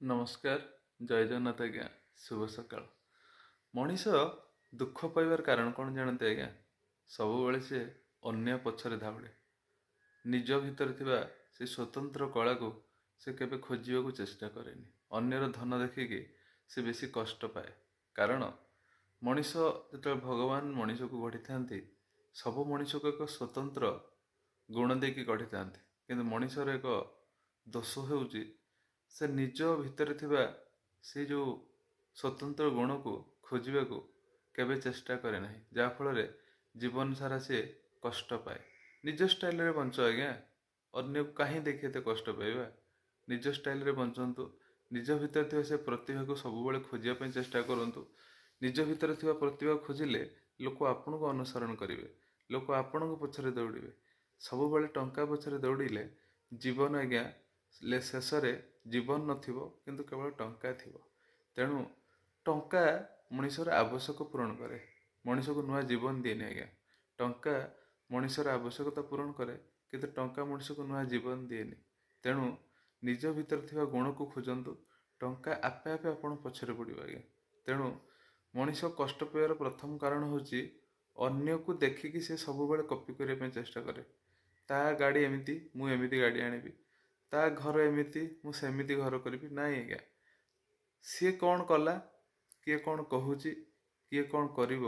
ନମସ୍କାର, ଜୟ ଜଗନ୍ନାଥ ଆଜ୍ଞା, ଶୁଭ ସକାଳ। ମଣିଷ ଦୁଃଖ ପାଇବାର କାରଣ କ'ଣ ଜାଣନ୍ତି ଆଜ୍ଞା? ସବୁବେଳେ ସେ ଅନ୍ୟ ପଛରେ ଧାଉଡ଼େ, ନିଜ ଭିତରେ ଥିବା ସେ ସ୍ୱତନ୍ତ୍ର କଳାକୁ ସେ କେବେ ଖୋଜିବାକୁ ଚେଷ୍ଟା କରେନି। ଅନ୍ୟର ଧନ ଦେଖିକି ସେ ବେଶୀ କଷ୍ଟ ପାଏ। କାରଣ ମଣିଷ ଯେତେବେଳେ ଭଗବାନ ମଣିଷକୁ ଗଢ଼ିଥାନ୍ତି, ସବୁ ମଣିଷକୁ ଏକ ସ୍ୱତନ୍ତ୍ର ଗୁଣ ଦେଇକି ଗଢ଼ିଥାନ୍ତି। କିନ୍ତୁ ମଣିଷର ଏକ ଦୋଷ ହେଉଛି, ସେ ନିଜ ଭିତରେ ଥିବା ସେ ଯେଉଁ ସ୍ୱତନ୍ତ୍ର ଗୁଣକୁ ଖୋଜିବାକୁ କେବେ ଚେଷ୍ଟା କରେ ନାହିଁ, ଯାହାଫଳରେ ଜୀବନ ସାରା ସିଏ କଷ୍ଟ ପାଏ। ନିଜ ଷ୍ଟାଇଲରେ ବଞ୍ଚ ଆଜ୍ଞା, ଅନ୍ୟକୁ କାହିଁ ଦେଖି ଏତେ କଷ୍ଟ ପାଇବା? ନିଜ ଷ୍ଟାଇଲରେ ବଞ୍ଚନ୍ତୁ। ନିଜ ଭିତରେ ଥିବା ସେ ପ୍ରତିଭାକୁ ସବୁବେଳେ ଖୋଜିବା ପାଇଁ ଚେଷ୍ଟା କରନ୍ତୁ। ନିଜ ଭିତରେ ଥିବା ପ୍ରତିଭା ଖୋଜିଲେ ଲୋକ ଆପଣଙ୍କୁ ଅନୁସରଣ କରିବେ, ଲୋକ ଆପଣଙ୍କ ପଛରେ ଦୌଡ଼ିବେ। ସବୁବେଳେ ଟଙ୍କା ପଛରେ ଦୌଡ଼ିଲେ ଜୀବନ ଆଜ୍ଞା ଶେଷରେ ଜୀବନ ନଥିବ, କିନ୍ତୁ କେବଳ ଟଙ୍କା ଥିବ। ତେଣୁ ଟଙ୍କା ମଣିଷର ଆବଶ୍ୟକ ପୂରଣ କରେ, ମଣିଷକୁ ନୂଆ ଜୀବନ ଦିଏନି ଆଜ୍ଞା। ଟଙ୍କା ମଣିଷର ଆବଶ୍ୟକତା ପୂରଣ କରେ, କିନ୍ତୁ ଟଙ୍କା ମଣିଷକୁ ନୂଆ ଜୀବନ ଦିଏନି। ତେଣୁ ନିଜ ଭିତରେ ଥିବା ଗୁଣକୁ ଖୋଜନ୍ତୁ, ଟଙ୍କା ଆପେ ଆପେ ଆପଣ ପଛରେ ପଡ଼ିବ ଆଜ୍ଞା। ତେଣୁ ମଣିଷ କଷ୍ଟ ପାଇବାର ପ୍ରଥମ କାରଣ ହେଉଛି, ଅନ୍ୟକୁ ଦେଖିକି ସେ ସବୁବେଳେ କପି କରିବା ପାଇଁ ଚେଷ୍ଟା କରେ। ତା ଗାଡ଼ି ଏମିତି, ମୁଁ ଏମିତି ଗାଡ଼ି ଆଣିବି। ତା ଘର ଏମିତି, ମୁଁ ସେମିତି ଘର କରିବି। ନାଇଁ ଆଜ୍ଞା, ସିଏ କ'ଣ କଲା, କିଏ କ'ଣ କହୁଛି, କିଏ କ'ଣ କରିବ,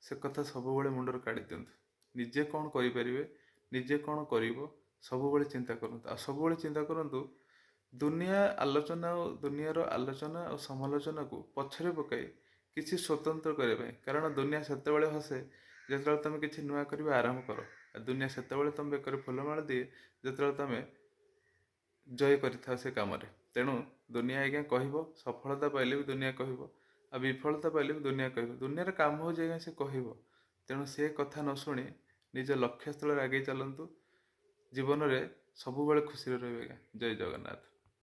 ସେ କଥା ସବୁବେଳେ ମୁଣ୍ଡରୁ କାଢ଼ି ଦିଅନ୍ତୁ। ନିଜେ କ'ଣ କରିପାରିବେ, ନିଜେ କ'ଣ କରିବ, ସବୁବେଳେ ଚିନ୍ତା କରନ୍ତୁ। ଆଉ ସବୁବେଳେ ଚିନ୍ତା କରନ୍ତୁ, ଦୁନିଆ ଆଲୋଚନା ଆଉ ଦୁନିଆର ଆଲୋଚନା ଆଉ ସମାଲୋଚନାକୁ ପଛରେ ପକାଇ କିଛି ସ୍ୱତନ୍ତ୍ର କରିବା ପାଇଁ। କାରଣ ଦୁନିଆ ସେତେବେଳେ ହସେ ଯେତେବେଳେ ତୁମେ କିଛି ନୂଆ କରିବା ଆରମ୍ଭ କର, ଆଉ ଦୁନିଆ ସେତେବେଳେ ତୁମ ବେକରେ ଫୁଲମାଳ ଦିଏ ଯେତେବେଳେ ତୁମେ ଜୟ କରିଥାଅ ସେ କାମରେ। ତେଣୁ ଦୁନିଆ ଆଜ୍ଞା କହିବ, ସଫଳତା ପାଇଲେ ବି ଦୁନିଆ କହିବ ଆଉ ବିଫଳତା ପାଇଲେ ବି ଦୁନିଆ କହିବ। ଦୁନିଆର କାମ ହେଉଛି ଆଜ୍ଞା ସେ କହିବ। ତେଣୁ ସେ କଥା ନ ଶୁଣି ନିଜ ଲକ୍ଷ୍ୟସ୍ଥଳରେ ଆଗେଇ ଚାଲନ୍ତୁ, ଜୀବନରେ ସବୁବେଳେ ଖୁସିରେ ରହିବେ ଆଜ୍ଞା। ଜୟ ଜଗନ୍ନାଥ।